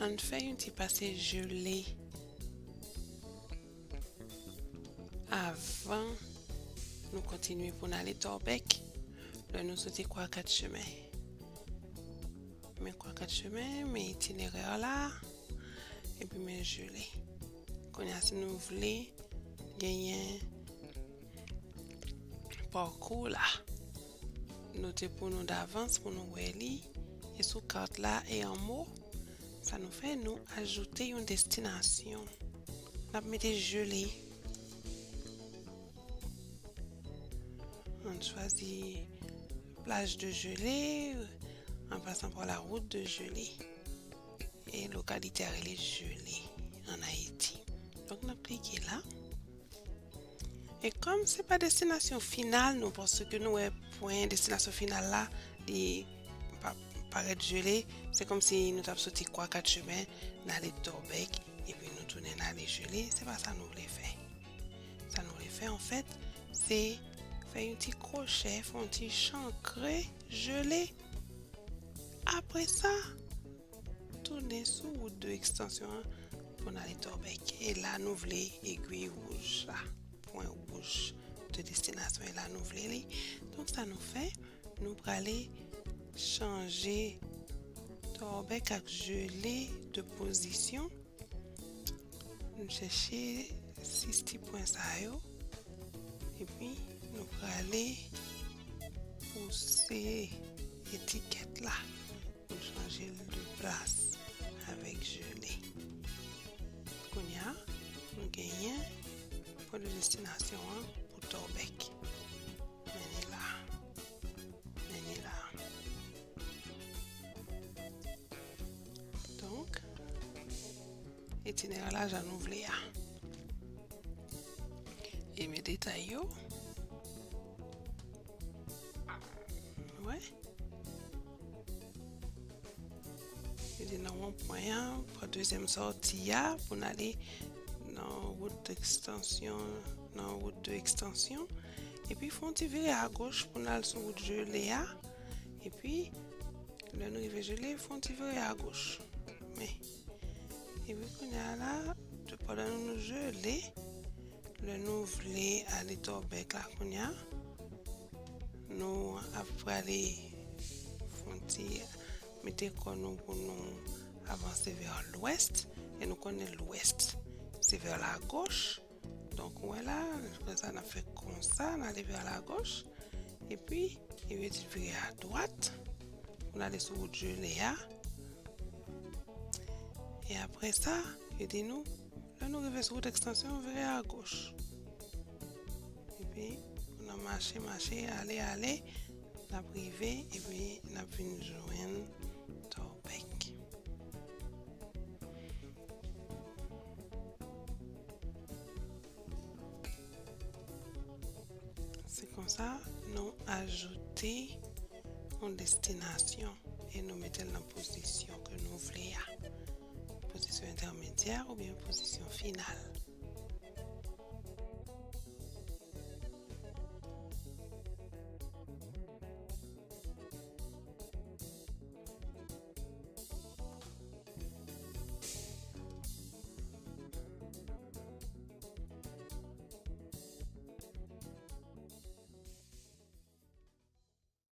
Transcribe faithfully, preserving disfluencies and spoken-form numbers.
Ann fè yon ti pase jele avan nou kontinye pou n ale Tòbèk. Lè nou soti Kwa Kat Chemen, men Kwa Kat Chemen, men itinerè la, epi men jele. Kounye a, si nou vle genyen pakou la, note pou nou davans pou nou wè li. E sou kat la e anwo, sa nou fè, nou ajoute yon destinasyon. N ap mete Jele. Ann chwazi plaj de Jele, an pasan pa la wout de Jele. E lokalite a rele Jele, an Ayiti. Donk, n ap klike la. E kòm se pa destinasyon final nou, paske nou wè pwen destinasyon final la, li pa parèt Jele, se kòmsi nou t ap soti Kwa Kat Chemen, n ale Tòbèk, epi nou tounen n ale Jele, se pa sa nou vle fè. Sa nou vle fè, anfèt, se fè yon ti kwochè, fè yon ti chankre Jele. Apre sa, tounen sou wout de ekstansyon an pou n ale Tòbèk. E la nou vle egwi wouj la, pwen wouj de destinasyon, e la nou vle li. Donk, sa nou fè, nou prale chanje Tòbèk ak Jele de pozisyon. Nou chèche sis ti pwen sa yo, epi nou prale pouse etikèt la pou n chanje l de plas avèk Jele. Kounye a, nou genyen pwen de destinasyon an pou Tòbèk. Men li la. Men li la. Donk, itinerè la jan nou vle a. E men detay yo. Wè. Li di nan wonpwen an, pran dezyèm sòti a pou n ale nan wout d'ekstansyon, nan wout de ekstansyon. Epi fè yon ti vire agoch pou n al sou wout Jele a. Epi, lè nou rive Jele, fè yon ti vire agoch. Men, epi kounye a la, pandan nou Jele, lè nou vle ale Tòbèk la kounye a, nou ap prale fè yon ti mete kò nou pou nou avanse vè lwès, e nou konnen lwès se vè la goch. Donk, ou wè la, konsa n ap fè konsa, n ale vè la goch, epi, epi vire adwat, pou n ale sou wout Jele a. E apre sa, yo di nou, lè nou rive sou wout ekstansyon, vire agoch. Epi, pou n ap mache, mache, ale, ale, n ap rive, epi n ap vin jwenn Tòbèk. Se konsa, nou ajoute yon destinasyon e nou mete l nan pozisyon ke nou vle a. Pozisyon entèmedyè oubyen pozisyon final.